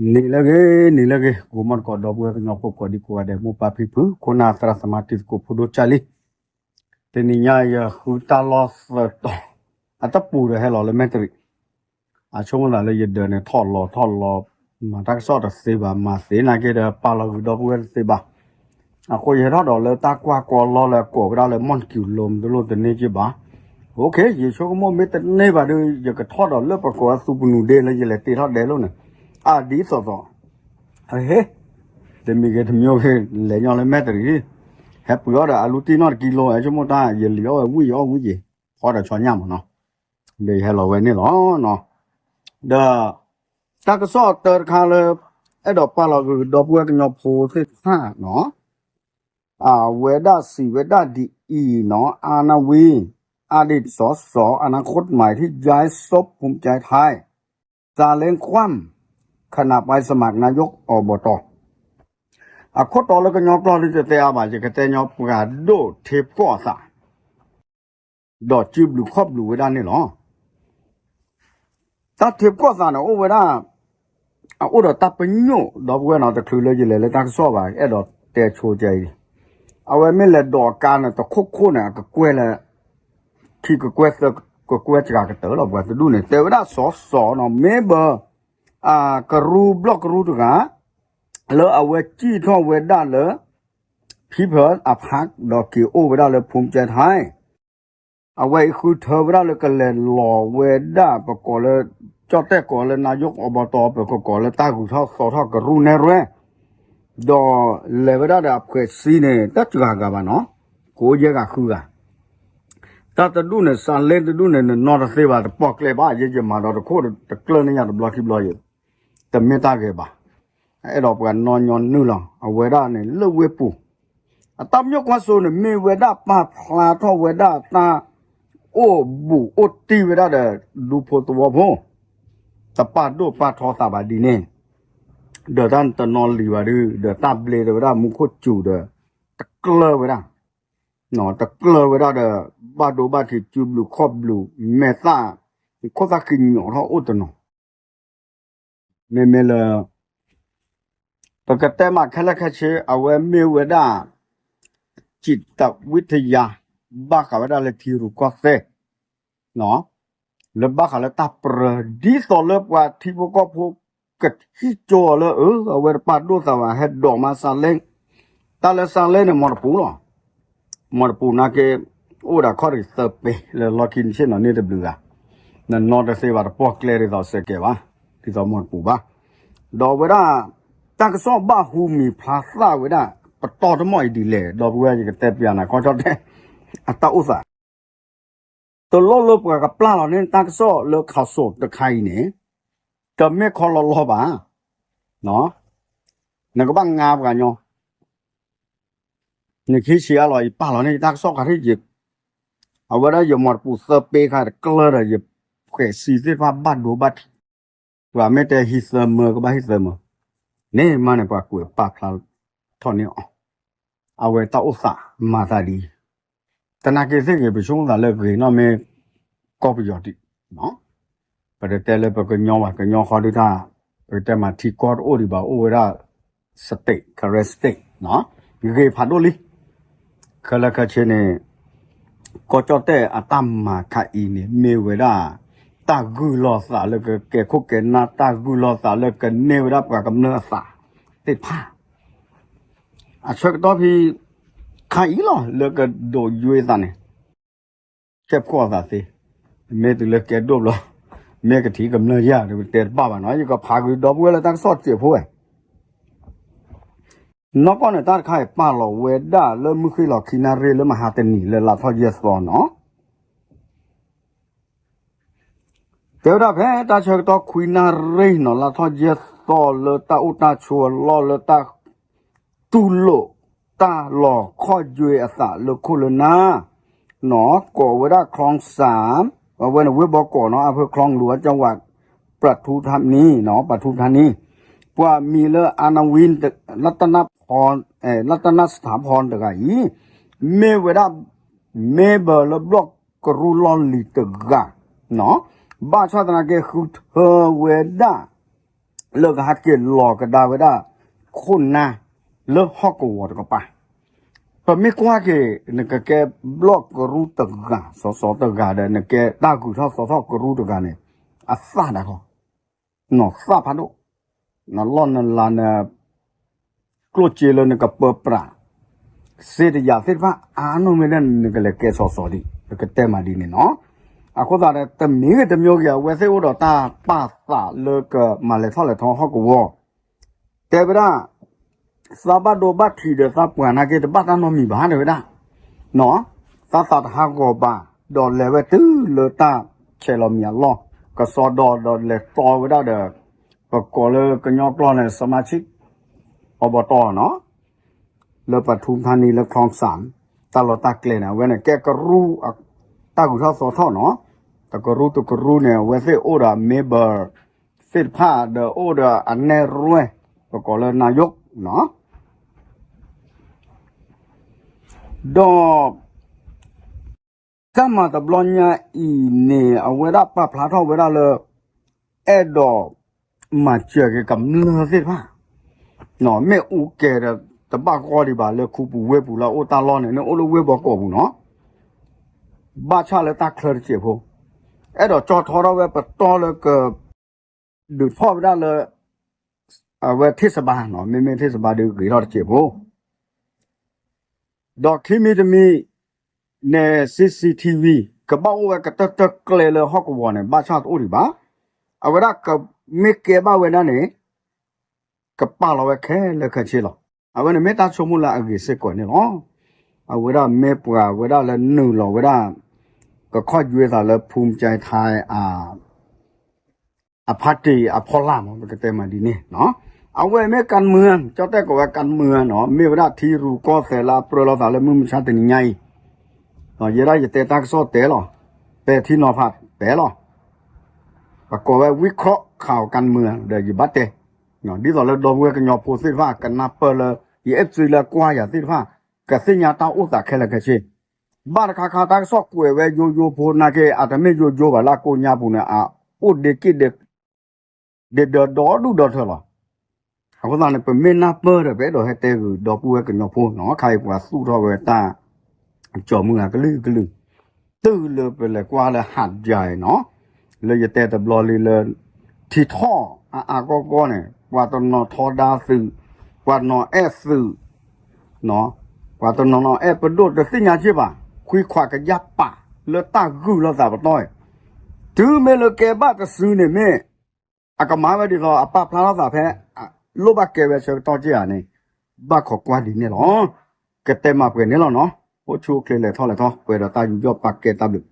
နံၤလၢအဂ့ၤ နံၤလၢအဂ့ၤ ဂီၤမီတကိး ဒီပုၢ်ဝဲၢ်ကညီဖိကိးဒံကိးဂၤဒဲး မိၢ်ပၢ်ဖံဖု ခိၣ်နၢ်သရၣ်သမါတံၤသကိးဖိဒိၣ်ကၢ်လံ. တနံၤညါယဃုတၢ်လီၢ်သၢတီၤ အတပူၤဒီးဟဲလီၤလၢမဲၣ်တရံး အဆိကမိၣ်သးလၢယဒၢးန့ၣ်ထီၣ်လီၤထီၣ်လီၤ မၤတၢ်ကစီၣ်တသ့ဘၣ် မၤသ့နာ်က့ဒီးပာ်လီၤဂုၤဒီပုၢ်ဝဲၢ်တသ့ဘၣ်. အဃိယဟဲထီၣ်ဒီးလၢတၢ်ကွၢ်ကီလီၢ်လၢအကိးဝဲဒၣ်လၢ မီၣ်တကံလိၤ တလိၣ်တန့ၢ်က့ဘၣ်. ယဆိကမိၣ်မ့ၢ်တန့ၢ်ဘၣ်ဒီး ယကထီၣ်ဒီးလၢပကိးအသူပနူၤဒ့လၢယလဲၤတ့ထီၣ်ဒဲလိာ်န့ၣ် အဒ်သိးသိး အဟ့ တမံၤဂ့ၤတမံၤဂ့ၤ လဲၤညီလၢမဲၣ်တရံး ဟဲပှ့ၤအီၣ်ဒီးအလူတံၢ်နီၣ်တကံလိၤ ဆိကမိၣ်တၢ် ယလံၤအီၣ်ဝဲဝံၣ်ယအီၣ်ဝံၣ်ယံၤ ဖီဒီးဆီညၣ်မးနီၤ ဒီးယဟဲလီၤဝဲန့ၣ်လီၤ. ဒီး တၢ်ကစီၣ်တၢတခါလၢ အဲၣ်ဒိးပာ်လီၤဂုၤဒီပုၢ်ဝဲၢ်ကညီဖိသ့ၣ်တဖၣ်နီၤ အဝဲဒၣ်စံးဝဲဒၣ်ဒ်အံၤနီၤ อาณาวิน อดีต สส อนาคตใหม่ ที่ย้ายศพ ภูมิใจไทย ซาเล้งคว่ำ ขณะไปสมัครนายก อบต အခိၣ်တီလၢကညီကျိာ်ဒ်တတဲအါဘၣ် ယကတဲညီပှၤဒိၣ်ထံဖှီၣ်အသး ဒီးစုဘျုးခီၣ်ဘျုးဝဲဒၣ်န့ၣ်လီၤ. တၢ်ထံဖှီၣ်သးန့ၣ်အိၣ်ဝဲဒၣ် အအိၣ်ဒီးတၢ်ပညိၣ်ဒီပုၢ်ဝဲၢ်နီၤ တချုးလၢယလဲၤလၢတၢ်ကစီၣ်ဘၣ် အဲၣ်ဒိးတဲဆိကဲအံၤ အဝဲမ့ၢ်လဲၤဒိးအကါန့ၣ် တခိၣ်ခိၣ်န့ၣ် အကကွဲၢ်လၢ ခံကကွဲၢ်သၢကကွဲၢ်စှၤကတၢၢ်လီၤ ပှၤတဒူၣ်န့ၣ် တဲဝဲဒၣ်စီၤစီၤနီၤ မ့ၢ်ဘၣ် အကရူဘျီၣ်ကရူတဂၤ လၢအဝဲစံၣ်ထီၣ်ဝဲဒၣ်လၢ People's Party ဒီးက့ၤအိၣ်ဝဲဒၣ်လၢ ภูมิใจไทย အဝဲအံၤဃုထၢဝဲဒၣ်လၢကလဲၤလီၤဝဲဒၣ် ပကိးလၢ ကၠီၣ်တဲၣ်ကိးလၢ นายก อบต ပကကိးလၢတၢ်ဂုၤထီၣ်သီထီၣ်ကရူၢ်နဲၣ်ရွဲၣ် ဒီးလဲၤဝဲဒၣ်ဒီးအဖှဲးစံန့ၣ် တၢ်စှၤဂၤဘၣ်နီၤ ကအိၣ်ယဲၢ်ဂၤဃုဂၤ တၢ်တဒူၣ်န့ၣ် စးလဲတဒူၣ်န့ၣ် နနီတသ့ဘၣ် တပီၢ်ကျဲဘၣ် ယဲယမၤဒီးတခိၣ်တကျၢၢ်န့ၢ်ယၤတဘျီခံဘျီယဲ တမ့ၢ်တၢ်ဂ့ၤဘၣ်. အဲၣ်ဒိးပှၤနီၢ်ညီနုၢ်လီၤ အဝဲဒၣ်န့ၣ်လၢဝ့ၢ်ပူၤ အတၢ်ပညိၣ်ကွၢ်စိန့ၣ် မ့ၢ်ဝဲဒၣ်ပာ်ဖျါထီၣ်ဝဲဒၣ်တၢ် အိၣ်ဘူးအိၣ်တံၢ်ဝဲဒၣ်ဒီး ဒူဖိသဝီဖိ တပာ်ဒိၣ်ပာ်ထီသးဘၣ်ဒ်န့ၣ် ဒီးတၢ်တနီၤလံၤဘၣ်ဒု ဒီးတၢ်ဘျ့တဝဲဒၣ်မူခိၣ်စူၤဒီး တကျၢၢ်ဝဲဒၣ် တကျၢၢ်ဝဲဒၣ်ဒီး ဘၣ်ဒိဘၣ်ထံးစုဘျုးခီၣ်ဘျုး မဲာ်သၣ် ခိၣ်သၣ်ဃံးညီၣ်ထီၣ်အိၣ်တနီၤ မ့မ့ၢ်လၢ ပကတဲမးခဲလၢာ်ခဲဆ့ အဝဲမ့ၢ်ဝဲဒၣ် จิตวิทยา ဘၣ်ဃးဝဲဒၣ်လၢထံရူၢ်ကီၢ်သဲး လၢဘၣ်ဃးလၢတၢ်ပြၢ ဒ်သိးလၢပှၤထံဖိကီၢ်ဖိ ကထံၣ်ကၠိအီၤလၢ အၢ အဝဲတပာ်ဒိၣ်သးဘၣ် ဟဲဒိးမးစးလဲ တၢ်လၢစးလဲန့ၣ် မီတပူၤလီၤ. မီတပူၤနာ်က့ အိၣ်ဝဲဒၣ်ခီၣ်တရံးသၢပ့ၤ လၢလီၢ်ခံန့ၣ်ဆ့ၣ်နီၤန့ၣ်တဘျုးဂၤ နနီတသ့ဘၣ် တပီၢ်ကျဲဒ်သိးစဲးကဲးဘၣ် ဒ်သိးမီတပူၤဘၣ်. ဒီးအဝဲဒၣ် တၢ်ကစီၣ်ဘၣ်ဟူမံၤဖျါသၣ်ဝဲဒၣ် ပတီၢ်တမီၢ်အံၤဒ်လဲၣ် ဒီပုၢ်ဝဲၢ်ယကတဲပျးနၤ ကီၢ်ကၠီၣ်တဲၣ် အတၢ်အိၣ်သး တလိၣ်လၢပှၤကပျၢ်လီၤန့ၢ်တၢ်ကစီၣ်လၢခးစိးတခါအံၤန့ၣ် တမ့ၢ်ခီလီၤလီၤဘၣ်. နကဘၣ်ငါပှၤညီ နခံဆံးအါလီၤ ယပာ်လီၤန့ၢ်ယတၢ်ကစီၣ်ခါထံၣ်ယ အဝဲဒၣ်ယမီတပူၤသၢပ့ၤခါတကျၢၢ်ဒီး ယဖှဲးစံသ့ၣ်တဖၣ်ဘၣ်ဒိဘၣ်ထံး ပှၤမ့ၢ်တဲဟံးသၢမၢ ကဘၣ်ဟံးသၢမၢ န့ၣ်မးန့ၣ် ပှၤကွဲးပာ်ဖျါထီၣ်န့ၢ်အီၤ အဝဲတၢ်အိၣ်သးမၤသးဒ်အံၤ တနာ်က့သ့ၣ်ဂ့ၤ ပဆိကမိၣ်သးလၢဂ့ၤနီၢ်မ့ၢ် ကီၢ်ပယီၤဒံး ပတတဲလၢပကညီဘၣ် ကညီဃီဒုတၢ် ပကတဲမးထံကီၢ်တအိၣ်ဒံးဘၣ် အိၣ်ဝဲဒၣ် state Karen state ဂ့ၤဖးဒိၣ်လံ ခဲလၢာ်ခဲဆ့န့ၣ် ကီၢ်ကၠီၣ်တဲၣ်အတၢ်မၤခါအံၤန့ၣ် မ့ၢ်ဝဲဒၣ် တၢ်ဂုာ်လီၤသးလၢကကဲခိၣ်ကဲနၢ် တၢ်ဂုာ်လီၤသးလၢကန့ၢ်ဝဲဒၣ်ပှၤကမျၢၢ်အသးသ့ၣ်တဖၣ် အဆၢကတီၢ်ဖဲ ခါအံၤလီၤ လၢကဒိးယွ့သးန့ၣ် ကဲဖှီၣ်အသးသ့ မ့ၢ်တုၤလၢကဲဒိၣ်ဘျီ မ့ၢ်ကထံၣ်ကမျၢၢ်ယၤ တဲတဘၣ်ဘၣ်နီၤ ယကဖးကွံာ်ဒီပုၢ်ဝဲၢ်လၢတၢ်ကစီၣ်စဲးဖိဝဲ နီၢ်ကီၢ်န့ၣ် တၢ်တခါအံၤ ပာ်လီၤဝဲဒၣ်လၢမုၢ်ဃ့ၢ်လီၤခံနၣ်ရံၣ်လၢမဟါတနံၤလၢလါထီၣ်ယဲၢ်သီနီၤ တဲဝဲဒၣ်ဖဲတၢ်ဆၢကတီၢ်ခွံနၣ်ရံၣ်နီၤ လါထီၣ်ယဲၢ်သီလၢတၢ်အိၣ်တၢ်ဆိးအလီၢ်လၢတၢ် တူၢ်လိာ်တၢ်လီၤခီၣ်ယွဲအသးလၢခိၣ်လၢနၢ် နီၤ ကိးဝဲဒၣ် คลองสาม အဝဲန့ၣ်ဝ့ၢ်ဘီကီးနီၤ อำเภอคลองหลวง จังหวัดปทุมธานี နီၤ ปทุมธานี ပှၤမံၤလၢ อาณาวิน รัตนพร เอ่อ รัตนสถาพร တဂၤအံၤ မ့ၢ်ဝဲဒၣ် member လၢဘျီၣ်ကရူၢ်လီၢ်လံၤတဂၤ နီၤ ဘၣ်ဆၣ်သနာ်က့ဃုထၢဝဲဒၣ် လၢကဟဲက့ၤလီၤကဒါဝဲဒၣ် ခိၣ်နၢ်လၢဟီၣ်ကဝီၤတကပၤ, ပမ့ၢ်ကွၢ်က့ၤ နကကဲဘျီၣ်ကရူၢ်တဂၤ စီၤစီၤတဂၤဒီး နကဲတၢ်ဂုၤထီၣ်သီထီၣ်ကရူၢ်တဂၤန့ၣ် အသၣ်ဒၣ်ဃီ နသၣ်ဖးဒိၣ်, နလီၢ်နလၤန ကျိၣ်စ့လၢနကပၢပြး စ့တယၤသ့ၣ်တဖၣ် အါနီၢ်မ့ၢ်ဒၣ် နကလဲၤကဲစီၤစီၤဒံး ပကတဲမးဒ်န့ၣ်နီၤ. အဃိသတးဒီး တမံၤဂ့ၤတမံၤဂ့ၤ အဝဲသ့ၣ်အိၣ်ဒီးတၢ်ပာ်သးလၢကမၤလဲၤထီၣ်လဲၤထီဟီၣ်ကဝီၤ တဲဝဲဒၣ် သးဘၣ်ဒိဘၣ်ထံးဒီးသးပှၢ်နာ်က့ တဘၣ်တၢ်နီတမံၤဘၣ် တဲဝဲဒၣ်, သးသးတဟးဂီၤဘၣ်, ဒီးလဲၤဝဲတုၤလၢတၢ်ဆဲးလီၤမံၤအလီၢ် ကစီဒီ ဒီးလဲၤတီဝဲဒၣ်ဒီး ပကိးလၢကညီကျိာ်န့ၣ် စမါဆံး အဘီတီနီၤ လၢပထူဖးနံၤလၢ ခီစၣ် တၢ်လီၢ်တၢ်ကျဲန့ၣ် အဝဲန့ၣ်ကဲကရူၢ် တၢ်ဂုၤထီၣ်သီထီၣ်နီၤ, တကရူၢ်တကရူၢ်န့ၣ် အဝဲသ့ၣ်အိၣ်ဒီး member သ့ၣ်တဖၣ်ဒီးအိၣ်ဒီးအနဲၣ်ရွဲၣ် ပကိးလၢ နာယိး နီၤ, ဒီး တၢ်မၤတဘျီညါအံၤန့ၣ် အဝဲဒၣ်ပာ်ဖျါထီၣ်ဝဲဒၣ်လၢ အဲၣ်ဒိးမၤစၢၤက့ၤကမျၢၢ်သ့ၣ်တဖၣ်, မ့ၢ်အူကဲၤဒီး တဘၣ်ဂီၢ်ဒံးဘၣ် လၢခူပူၤဝ့ၢ်ပူၤလၢအအိၣ်တၢ်လီၢ်န့ၣ် န့ၣ်အိၣ်လၢဝ့ၢ်ဘီကီးပူၤနီၤ, ဘၣ်ဆၣ်လၢတၢ်ချၢတစဲးဖိ အဲၣ်ဒိးကၠီထီထီၣ်ဝဲပတီၢ်လၢက ဒုးထီၣ်ဝဲဒၣ်လၢ အဝဲထံၣ်စဘါနီၤ, မ့မ့ၢ်ထံၣ်စဘါဒုးဂ့ၤထီၣ်တစဲးဖိ ဒီးခံမံၤတမံၤန့ၣ် CCTV ကဘၣ်အိၣ်ဝဲကတၢၢ်တၢၢ်ကျဲလၢဟီၣ်ကဝီၤန့ၣ် ဘၣ်ဆၣ်တအိၣ်ဒံးဘၣ်. အဝဲဒၣ်ကမ့ၢ်ကဲဘၣ်ဝဲဒၣ်န့ၣ် ကပာ်လီၤဝဲခဲလၢာ်ခဲဆ့လီၤ. အဝဲန့ၣ်မ့ၢ်တၢ်ဆိကမိၣ်လၢအဂ့ၤစ့ၢ်ကီးန့ၣ်လီၤ. အဝဲဒၣ်မ့ၢ်ပှၤဝဲဒၣ်လၢနုာ်လီၤဝဲဒၣ် ကခီၣ်ယွဲသးလၢ ဖူမကၠဲးထဲ အ အဖါတံၢ်အဖီလာ်မး ပကတဲမးဒ်န့ၣ်နီၤ. အဝဲမ့ၢ် การเมือง ကၠီတဲၣ်ကိးဝဲ การเมือง နီၤ, မ့ၢ်ဝဲဒၣ်ထံရူၢ်ကီၢ်သဲးလၢအပြၢလိာ်သးလၢမုၢ်မဆါတနံၤညါအံၤ, ယဲဒၣ်ယတဲတၢ်ကစီၣ်တဲလီၤ, ပဲာ်ထံနီၤဖးတဲလီၤ. ပကိးဝဲ ဝံခီၣ်ခး การเมือง ဒီးယဘၣ်တဲ ဒ်သိးလၢဒီပုၢ်ဝဲၢ်ကညီဖိသ့ၣ်တဖၣ် ကနၢ်ပၢၢ်လၢ ယအဲၣ်သွံလၢကွၢ်ယၤသ့ၣ်တဖၣ် ကသ့ၣ်ညါတၢ်အိၣ်သးခဲလၢာ်ခဲဆ့ ဘၣ်တခါခါတၢ်ကစီၣ်ကွဲးဝဲယိယိဖိနာ်က့ အတမ့ၢ်ယိယိဘၣ်လၢအကိးညါပူၤန့ၣ် အအိၣ်ဒ့က့ၣ် ဒ့ဒၢဒီဒူၣ်ဒီထၢလီၤ. အဃိသတးန့ၣ် ပမ့ၢ်နၢ်ပၢၢ်ဒီး ပအဲၣ်ဒိးဟဲတဲဂုာ်ဒီပုၢ်ဝဲၢ်ကညီဖိနီၤ, ခါအံၤပှၤသူၣ်ထီၣ်ဝဲတၢ် ကၠီၤမုၢ်ဂၤကလုာ်ကလုာ်, တုၤလၢပလဲၤကွၢ်လၢဟးဒ်အံၤနီၤ, လၢယတဲတဘျီလံလၢ ထံထီၣ်အါအါဂီၢ်ဂီၢ်န့ၣ် ပှၤတနီၤထီဒါသုး, ပှၤတနီၤအဲၣ်သုး ပှၤတနီၤနီၤအဲၣ်ပဒိၣ်တသ့ၣ်ညါက့ဘၣ်, ခွံခွါကယၢ်ပာ်လၢတၢ်ဂုာ်လိာ်သးပတီၢ်အံၤ, တုၤမ့ၢ်လၢကဲဘၣ်တစုန့ၣ်မ့ၢ် အကမၤဝဲဒ်သိးအပာ်ဖျါထီၣ်သးဖဲ လိၣ်ဘၣ်ကဲဝဲဆၢကတီၢ်က့ဧါန့ၣ် ဘၣ်ခိးကွၢ်ဒ်န့ၣ်လီၤ. ကတဲမၤပှဲၤန့ၣ်လီၤနီၤ, အိၣ်ဆူၣ်အိၣ်ချ့လဲၤထီၣ်လဲၤထီ ပှဲၤဒီးတၢ်ယူးယီၣ်ပာ်ကဲတၢ်ဘျုး